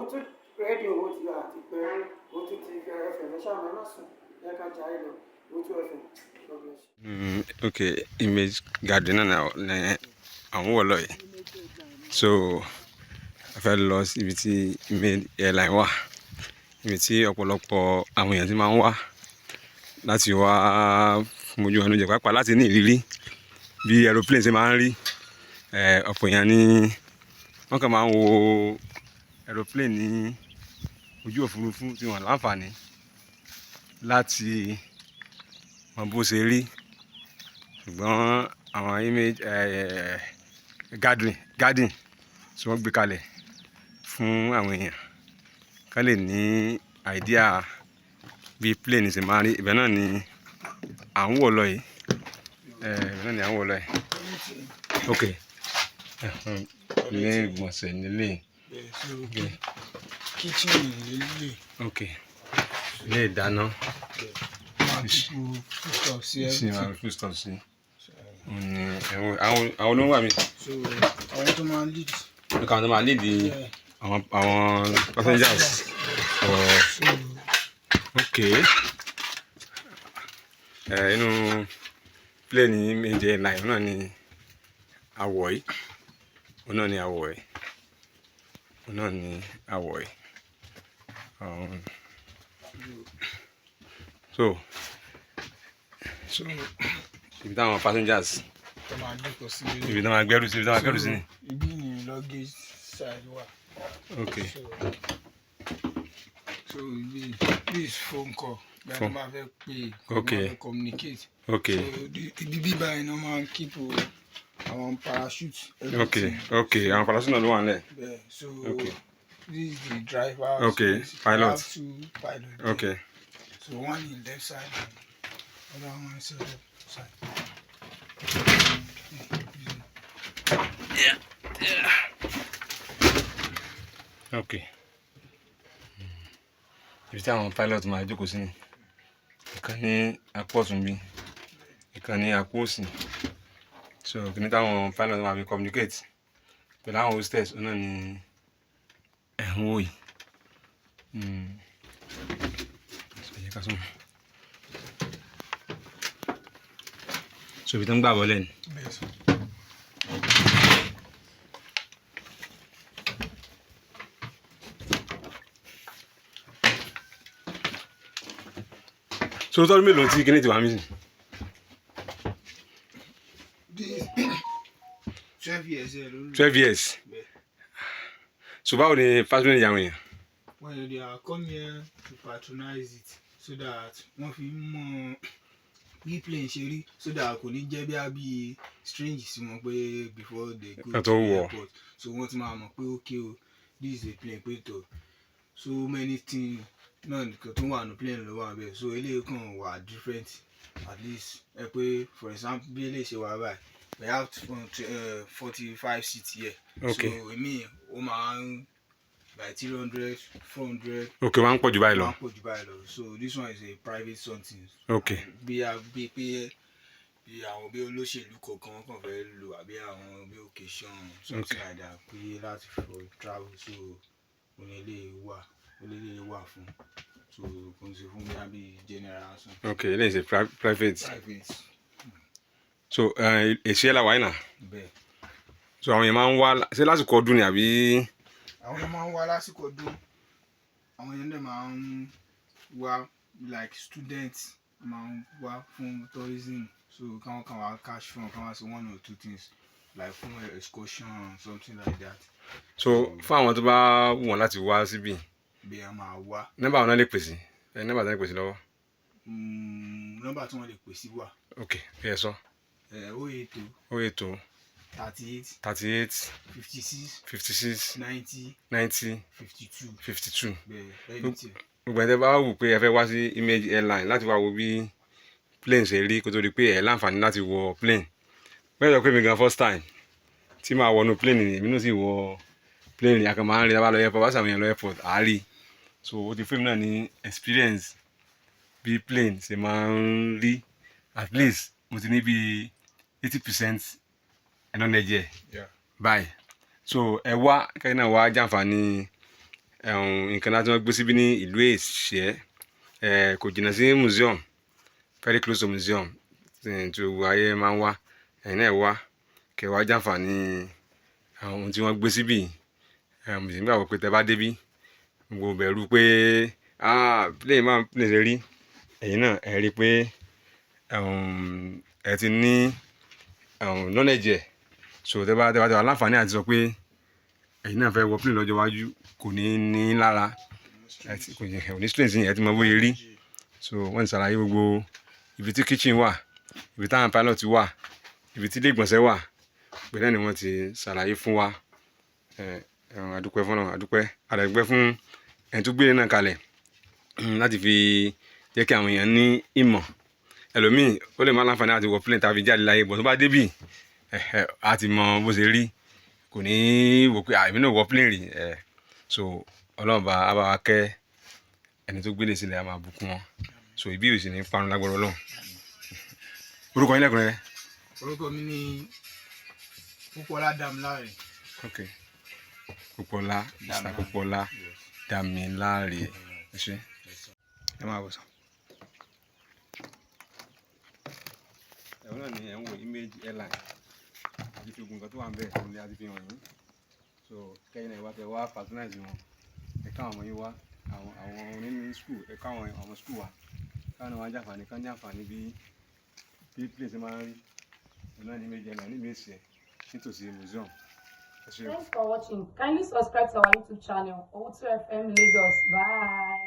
Owótú rédíò ó ti àti pẹ́ Owótú ti FM. Ẹ ṣáà ẹ má sùn, ẹ ká jayé lọ. Owótú FM, God bless you. Ok, image garden náà ní àwọn wọ̀ lọ yìí. So a fẹ́ lọ síbi tí Image Airline wà, ibi tí ọ̀pọ̀lọpọ̀ àwọn èèyàn ti máa ń wá láti wá fojú wọn jẹ, pàápàá láti ní ìrírí bí aeroplane ṣe máa ń rí. Ọ̀pọ̀ èèyàn ní wọ́n kàn máa ń wo aeroplane ní ojú òfurufú tí wọ́n láǹfààní láti mọ bó ṣe rí. Ṣùgbọ́n àwọn Image garden tí wọ́n gbé kalẹ̀ fún àwọn èèyàn ká lè ní idea bí plane ṣe máa rí, ibẹ̀ náà ni à ń wọ̀ lọ yìí. Ibẹ̀ náà ni à ń wọ̀ lọ yìí. Ok, ilé ìgbọ̀nsẹ̀ nílé. So kitchen lélẹ̀. Ok, ilé ìdáná. Máa keep foodstuff sí sí everything. Máa foodstuff sí ní ẹ̀wọ̀n àwọn olóńgbò mi. So àwọn tó máa ń lead. Nípa àwọn tó máa lead àwọn passengers. Oh, So ok, inú plane Image Airline náà ni àwọ̀ yìí, òun náà ni àwọ̀ yìí, òun náà ni àwọ̀ yìí. So so ibi táwọn passengers tó máa jókòó sí. Ibi táwọn gbẹ́rù sí, ibi táwọn gbẹ́rù sí ni. Ibi ni luggage side wà. So ibi, this phone call bí a Phone. máa fẹ́ pè, máa fẹ́ communicate. So ibi bíbá yẹn náà máa ń keep àwọn parachute, everything. Ok, àwọn parachute náà ló wà nílẹ̀. Bẹ́ẹ̀, so this is the driver space. We Pilot. have two pilot there. So one in left side and other one is left side. Ok, ibi tí àwọn pilot máa jókòó sí ni, ìkan ní apá ọ̀tún bí, ìkan ní apá òsì. So kìíní táwọn pilot máa fi communicate pẹ̀lú àwọn hostess, òun náà ni ẹ̀ ń wò yìí. So ẹ jẹ́ ká sún. So ibi tó ń gbà wọlé ni. Bẹ́ẹ̀ sọ. So tọ́dún mélòó tí kíní ti wà mí sí? This 12 years ẹ ló lò. 12 years. Bẹ́ẹ̀. So báwo ni patronage àwọn èèyàn? When they are come here to patronize it so that wọ́n fi ń mọ bí plane ṣe rí, so that kò ní jẹ́ bí a bí strange sí wọn pé before they go Ká to tó the wọ̀. airport. So wọ́n ti máa mọ̀ pé, okay o, this is a plane, pé tó so many things náà nìkan tó wà ní plane ló wà bẹ́ẹ̀. So eléyìí kàn wà different, at least ẹ pé, for example, bí eléyìí ṣe wà báyìí, we have 45 seats here. So èmi ó máa ń by 300, 400. Ok, wọ́n á ń pọ̀ jù báyìí lọ. Máa ń pọ̀ jù báyìí lọ. So this one is a private something. Bí a bí pé bí àwọn bí olóṣèlú kọ̀ọ̀kan wọ́n kàn fẹ́ lò, àbí àwọn bí occasion, something like that, pé láti for travel. So onílé wà fún, so kò ń ṣe fún bí àbí general something. Ok, eléyìí ṣe private. Private. So èsì ẹ̀ la wáyé náà. Bẹ́ẹ̀. So àwọn èèyàn máa ń wá ṣé lásìkò ọdún ni àbí? Àwọn èèyàn máa ń wá lásìkò ọdún, àwọn èèyàn dẹ̀ máa ń wá like students máa ń wá fún tourism, so káwọn kan wá cash fún, káwọn wá sí one or two things like fún excursion, something like that. So fún àwọn tó bá wù wọ́n láti wá síbí, bí a máa wá. Nọ́mbà wọn náà lè pèsè ẹ, nọ́mbà tó lè pèsè lọ́wọ́. Nọ́mbà tí wọ́n lè pè sí wà. Ok, ẹ sọ. 080 Ó ètò 38 38 56 56 90 90 52. 52. Bẹ́ẹ̀, anything. Gbogbo ẹ̀ tẹ́ bá wù pé ẹ fẹ́ wá sí Image Airline láti wá wo bí plane ṣe rí kó tó di pé ẹ láǹfààní láti wọ plane, bẹ́ẹ̀ sọ pé mi gan, first time tí màá wọnú plane ni, èmi náà sì wọ plane ni. Akàn máa ń rí lábá lọ airport, bá sàwọn èèyàn lọ airport à á rí. So ó ti fún mi náà ní experience bí plane ṣe máa ń rí. At least mo ti ní bí 80% knowledge ẹ̀ báyìí. So ẹ wá kẹ́yìn náà wá jàǹfààní. Nǹkan láti wọ́n gbé síbí ní ìlú Ẹ̀ṣẹ́, kò jìnnà sí museum, very close to museum tí gbogbo ayé máa ń wá. Ẹ̀yin náà wá kẹ́ wá jàǹfààní àwọn ohun tí wọ́n gbé síbí. Mo sì nígbàgbọ́ pé tẹ́ bá débí, gbogbo bẹ̀rù pé ah, plane máa plane ṣe rí, ẹ̀yin náà ẹ rí i pé ẹ ti ní knowledge ẹ̀. So tẹ́ bá láǹfààní àti sọ pé ẹ̀yin náà fẹ́ wọ plane lọ́jọ́ iwájú, kò ní ní lára, kò ní stress yẹn, ẹ ti mọ bóyá rí. So wọ́n ti ṣàlàyé gbogbo ibi tí kitchen wà, ibi táwọn pilot wà, ibi tí ilé ìgbọ̀nsẹ̀ wà, pẹ̀lú ẹ̀ ni wọ́n ti ṣàlàyé fún wa. Ẹ ẹ adúpẹ́ fún Ọlọ́run, adúpẹ́, adúpẹ́ fún ẹni tó gbé náà kalẹ̀ láti fi jẹ́ kí àwọn èèyàn ní ìmọ̀. Ẹlòmíì ó lè má láǹfààní àti wọ plane tàbí jáde láyé bọ̀, tó bá débì, á ti mọ bó ṣe rí, kò ní wò pé àmì náà wọ plane rí ẹ. So Ọlọ́run bá á bá wa kẹ́ ẹni tó gbélé sílẹ̀, á máa bùkún wọn. So ìbí ò sì ní parun lágbára Ọlọ́run. Orúkọ yín lẹ́kùnrẹ́rẹ́? Orúkọ mi ní Pópọ́lá Dámiláre. Ok, Pópọ́lá, Mr. Pópọ́lá Dámiláre, ẹ ṣé. Ẹ máa bọ̀ sàn. Ẹ̀wọ̀n náà ni ẹ̀ ń wo Image Airline àti fi ogun nǹkan tó wà ń bẹ̀ ní a ti fi hàn yín. So kẹ́yìn náà wá, kẹ́ wá patronize wọn, ẹ káwọn ọmọ yín wá, àwọn oníní school, ẹ káwọn ọmọ school wá, káwọn náà wá jàǹfààní, kán jàǹfààní bí place máa ń rí. Òun náà ní Image Airline ní Ìmẹ̀sẹ̀ nítòsí museum. Ẹ ṣé o. Thanks for watching. Kindly subscribe to our YouTube channel, Owutu FM Lagos. Bye.